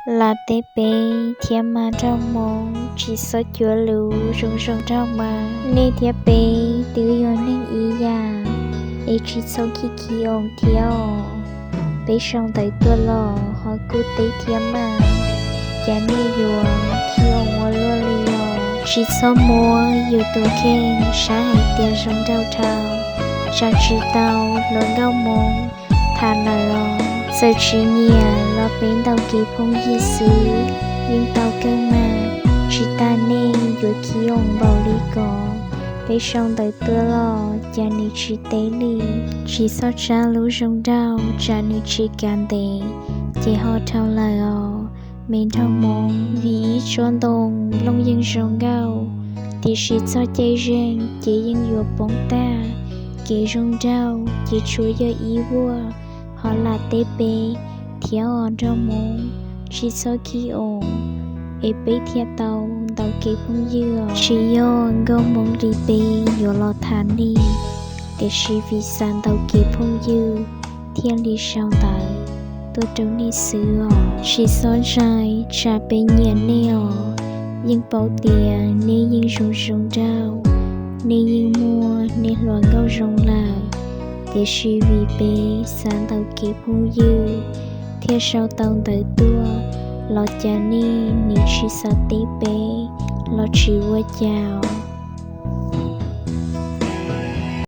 Lam teb peb thiab mas Nraug Hmoob, tsis txhob cuab lus zoo zoo nraug mas. Nej thiab peb twb yog neeg ib yam, es tsis txhob khib khib oos thiab os. Peb sau ntawv tuaj los ho kuj teb thiab mas, cas nej yuav khib oos ua luaj li os. Tsis txhob muab yus tus kheej saib hais tias zoo nraug dhau, tsam tsis tau hluas nkauj Hmoob tham lawm os. Txawm tsis nyiam los peb ntaus kev phooj ywg xwb yeej tau kawg mas, tsis tas nej yuav khib oos npaum li ko. Peb sau ntawv tuaj los cas nws tsis teb li. Tsis txhob tsab lub zoo nraug, tsam nws tsis kav ntev ces ho dhau lawm os me Nraug Hmoob. Vim ib tsob ntoo nplooj yeej zoo nkauj, tiam sis txoj cai zeeg ces yeej yuav poob tag. Kev zoo nraug ces tsuas yog ib vuag, ho lam teb peb thiab os Nraug Hmoob, tsis txhob khib oos, es peb thiaj tau ntaus kev phooj ywg os. Tsis yog nkauj Hmoob li peb yuav los tham nej, tiam sis vim xav ntaus kev phooj ywg thiaj li sau ntawv tuaj rau nej xwb os. Tsis txhob ntshai, tsam peb nyiam nej os. Yeej paub tias nej yeej zoo zoo nraug, nej yeej muaj nej hluas nkauj zoo lawm, tiam sis vim peb xav ntaus kev phooj ywg thiaj sau tau ntawv tuaj, los cas nej nim tsis xav teb peb los tsis ua cas os.